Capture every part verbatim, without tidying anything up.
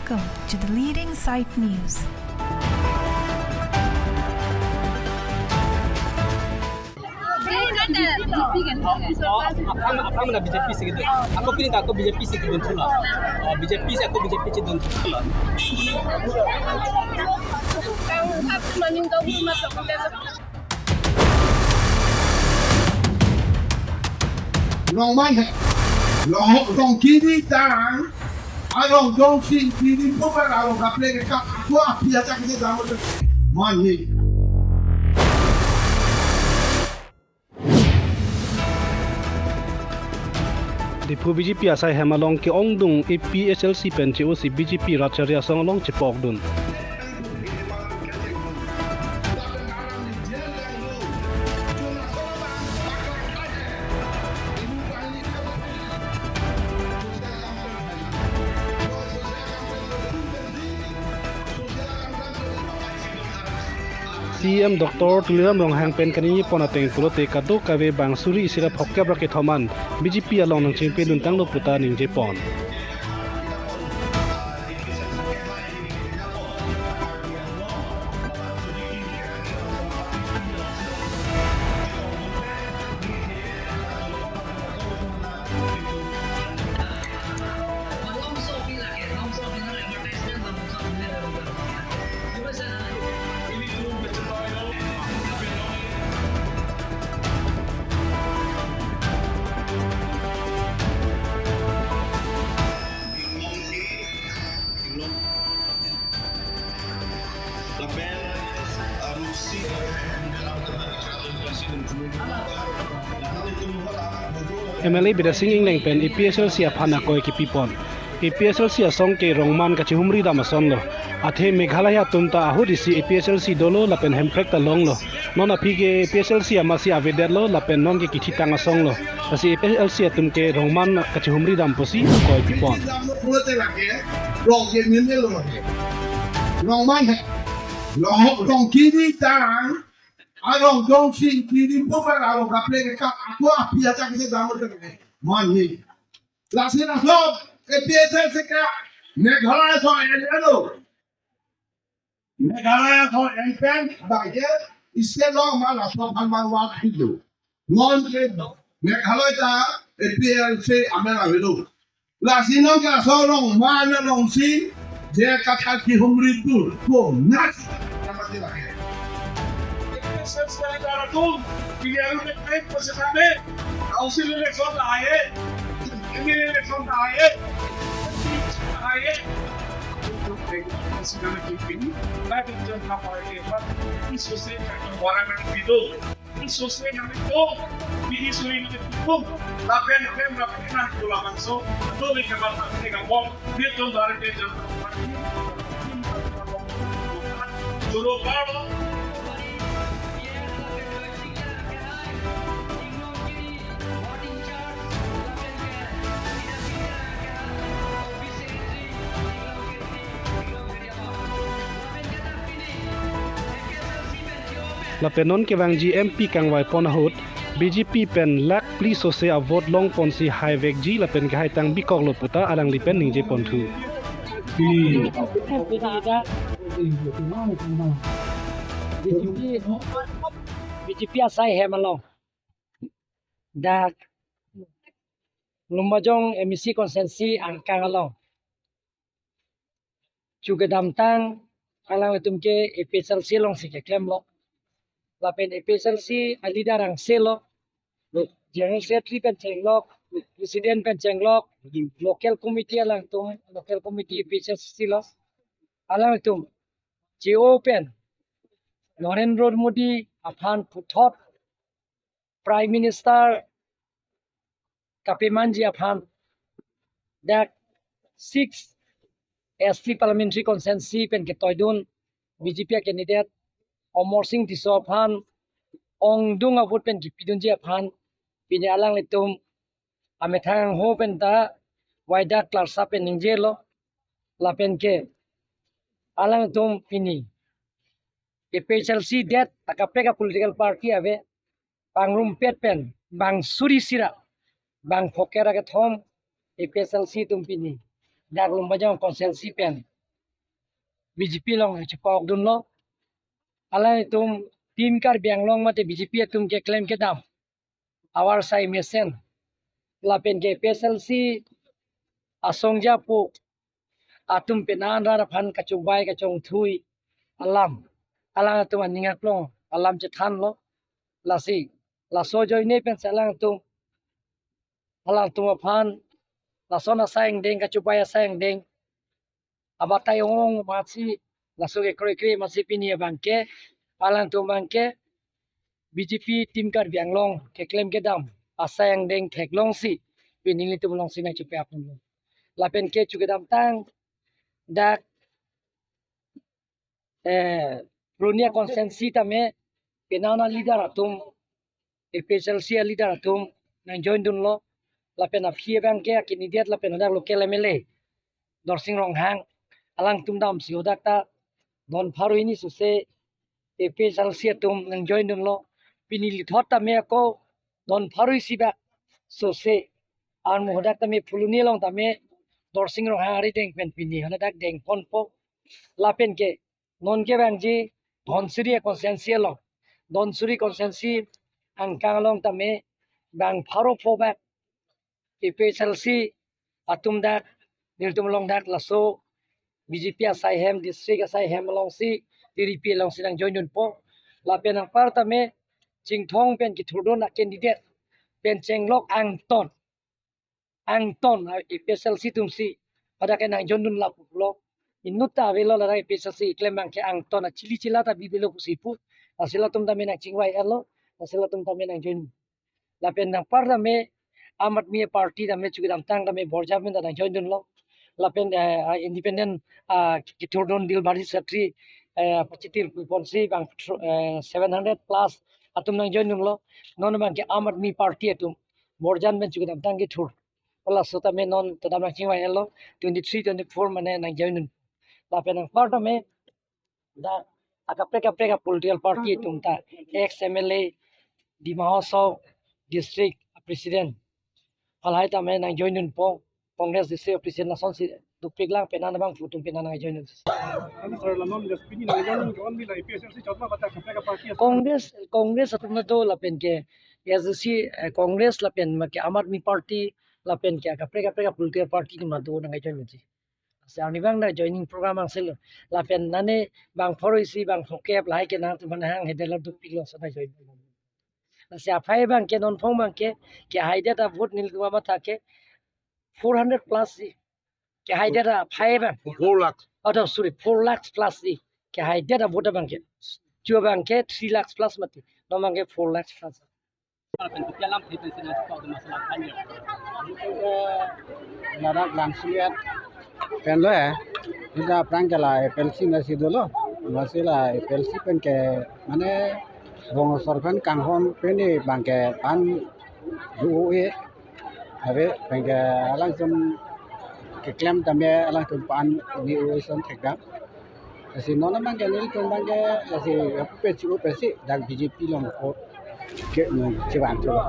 Welcome to the leading site news. Aphrang, aphrang na B J P si kedo. Ako pini ta ako B J P si kedo thula. Oh, B J P si ako B J P si kedo thula. Rong man he. Rong, rong kiri tang. Arong jongsi kiri pupar arong kaple ke kap. Ko api aja ke damo. Mani. Diphu B J P asai hem along ke-ongdung A P H L C pen che-o si B J P rat chari asong along chepokdun. C E M Doctor Tuliram Ronghang pen kaningje pon ateng pulote kadokave bang suri isi ra phokep ra kethom an B J P along nangchingpedun tanglo puta ningje pon. M L A Bidya Sing Engleng pen A P H L C aphan akoi kipipon. A P H L C asong ke rongman kachihumri dam asonlo. Athe Meghalaya atum ta ahut isi A P H L C dolo lapen Hemprek ta longlo. Non aphi ke A P H L C amatsi avedetlo lapen non ke kithitang asonglo. Lasi A P H L C atum ke rongman kachihumri dam pusi akoi pipon. Rong ke nene lo lake. Rong man he. Rong, rong kiri tang. Arong jongsi kiri pupar arong kaple ke kap. Ko api aja ke damo ke. Mani. Lasi laso A P H L C ke Meghalaya aso en-e lo. Meghalaya aso en pen bangke state along ma laso aphan ma vat pilo. Non ke Meghalaya ta A P H L C amen avelo. Lasi non ke laso rongman alongsi je kathak kihumri pu ko nas. Council election ta ahe, M L A election ta ahe, Bharatiya Janata Party, Sose environment pido, Sose environment pido, Bidi suri pido, lapen lapen lapen na kula bangso, do le kama lapen kapon, dia tu Bharatiya Janata Party, Joro Baro. Lapen non kevangji M P kangvai pon ahut B J P pen lakh phli sose avote long ponsi haivekji lapen kehai tang bikoklo puta alangli pen ningje ponthu. B J P asai hem along dak Lumbajong M A C constituency angkang along chu kedamtang alanglitum ke A P H L C alongsi keklemlo. Lapen A P H L C a leader angse lo. General Secretary pen chenglok, President pen chenglok, local committee alangtum, local committee A P H L C lo. Alangtum G O pen Narendra Modi aphan puthot Prime Minister kapemanji aphan dak six S T Parliamentary Constituency pen ketoidun B J P candidate Amarsing Tisso aphan ongdung avote pen kipidunji aphan pini alanglitum amethang ho pen ta waidak klarsa pen ningjelo lapen ke alanglitum pini A P H L C det akaprek a political party ave pangrumpet pen bang suri isi ra bang phokep ra kethom A P H L C atum pini dak Lumbajong constituency pen B J P along chepokdunlo. Alangtum Team Karbi Anglong mate B J P atum keklem kedam avarsai mesen lapen ke A P H L C asong japo atum penan rat aphan kachongvai kachongthui alam, alangtum aning aklong alam chethanlo. Lasi laso ajoine pensi alangtum, alangtum aphan lason asai angdeng, kachongvai asai angdeng abatai ong amatsi, laso kekroikre amatsi pini abangke, alangtum abangke B J P Team Karbi Anglong keklem kedam asai angdeng theklongsi pini nelitum alongsi nangchepaklonglo. Lapen ke chu kedamtang dak, eh, Purunia constituency tame penang aleader atum, A P H L C aleader atum nangjoindunlo. Lapen aphi abangke a-candidate lapen hadak local M L A Dorsing Ronghang, alangtum damsi hadak ta don pharo hini sose A P H L C atum nangjoindunlo. Pini lithot tame ako don pharo isi bak sose, armu hadak tame Phuloni along tame Dorsing Ronghang arideng pen pini hadak dengponpo. Lapen ke non kevangji Dhansiri constituency along, Dhansiri constituency angkang along tame bang pharo pho bak A P H L C atum dak, nelitum along dak laso B J P asai hem, district asai hem alongsi, T D P alongsi nangjoindunpo. Lapen anpar tame Chinthong pen kethurdun a-candidate pen chenglok angton, angton a-A P H L C atumsi hadak ke nangjoindun lapulo. Inut ta avelo, ladak A P H L C keklem abangke angton achili chila ta bibilo pusi pu. Lasi latum tame nangchingvai-etlo, lasi latum tame nangjoin. Lapen anpar tame Aam Aadmi Party tame chu kedamtang tame Borjan pen ta nangjoindunlo. Lapen, eh, ah, independent, ah, kethurdun Dilbhari Chetri, eh, pachitir puponsi bang, eh, seven hundred plus atum nangjoindunlo. Non abangke Aam Aadmi Party atum Borjan pen chu kedamtang kethur. Laso tame non ta dam nangchingvai-etlo, twenty-three, twenty-four mane nangjoindun. Lapen anpar tame dak akaprek kaprek a-political party atum ta, ex M L A Dima Hasao district president, halahai tame nangjoindunpo, Congress district president lasonsi dopiklang, penang abang putum penang nangjoindun. Ano sir, la non jas pini nangjoindun ke only la A P H L C chot ma, bata kaprek kaprek party asa? Congress, Congress atum ta do lapen ke A S D C, eh, Congress lapen ma ke Aam Aadmi Party lapen ke akaprek kaprek a-political party atum ta do nangjoindunji. Lasi arnivang ta joining program angselo. Lapen nane bang pharo isi bang phokep lahai ke nangtum aphan hang hede la dopiklo, lason ta join. Lasi aphai abangke non phong abangke, kehaidet a-vote nelitum amatha ke four hundred plus si. Kehaidet aphai abang. Four lakhs. Oh, no, sorry, four lakhs plus si. Kehaidet a-vote abangke. Chu abangke three lakhs plus mati. Non abangke four lakhs plus. Ladak langsuliat penlo ya. Ida aphrang ke la A P H L C nasi dolo. Nasi la A P H L C pen ke mane bong asor pen kanghon pen ni abangke pan do-e. Ave pen ke alangtum keklem tame alangtum pan ni o son thekdam. Lasi non abangke nelitum abangke lasi apu pe chu pe si dak B J P along ko ke nung chevang chulo.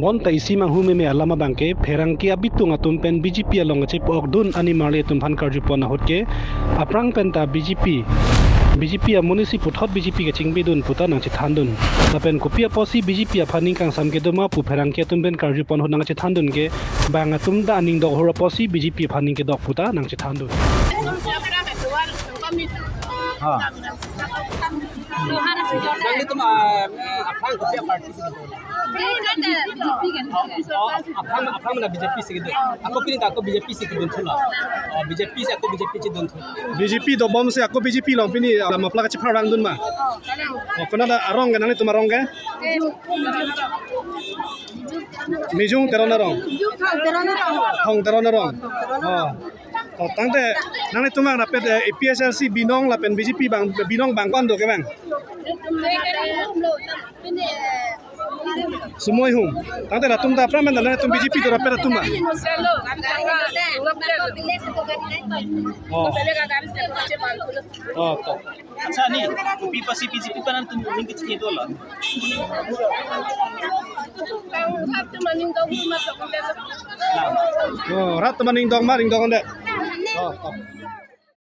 Bonta isi manghu meme alam abangke pherangke abitung atum pen B J P along kachepokdun animarli atum aphan karjupon ahut ke aphrang penta B J P, B J P amonit si puthot B J P kachingbidun puta nangchethandun. Lapen kopi apotsi B J P aphan ning kangsam kedo ma pu pherangke atum pen karjupon ahut nangchethandun ke bang atum ta aning dokhor apotsi B J P aphan ning kedok puta nangchethandun. Ha. Nanglitum, ah, aphrang kopi aparty si kedo? Oh, aphrang, aphrang na B J P si kedo. Ako pini ta ako B J P si kedun thula. Oh, B J P si ako B J P si dun thula. B J P dobom si ako B J P along pini, ah, mapla kachepharvangdun ma? Oh, konat arong ke, nanglitum arong ke? Mijung Teron arong. Thong Teron arong. Oh. Oh, tangte nanglitum bang rapet, eh, A P H L C binong lapen B J P bang binong bang ko-an do ke bang? Sumoi hum. Tangte latum ta aphrang pen nanglitum B J P do rapet atum bang? Oh. Oh, to. Acha ni, kopi apotsi B J P pen nanglitum ning kechinine dolang? Oh, rat atum aning dong ma, ning dong de. Oh, to.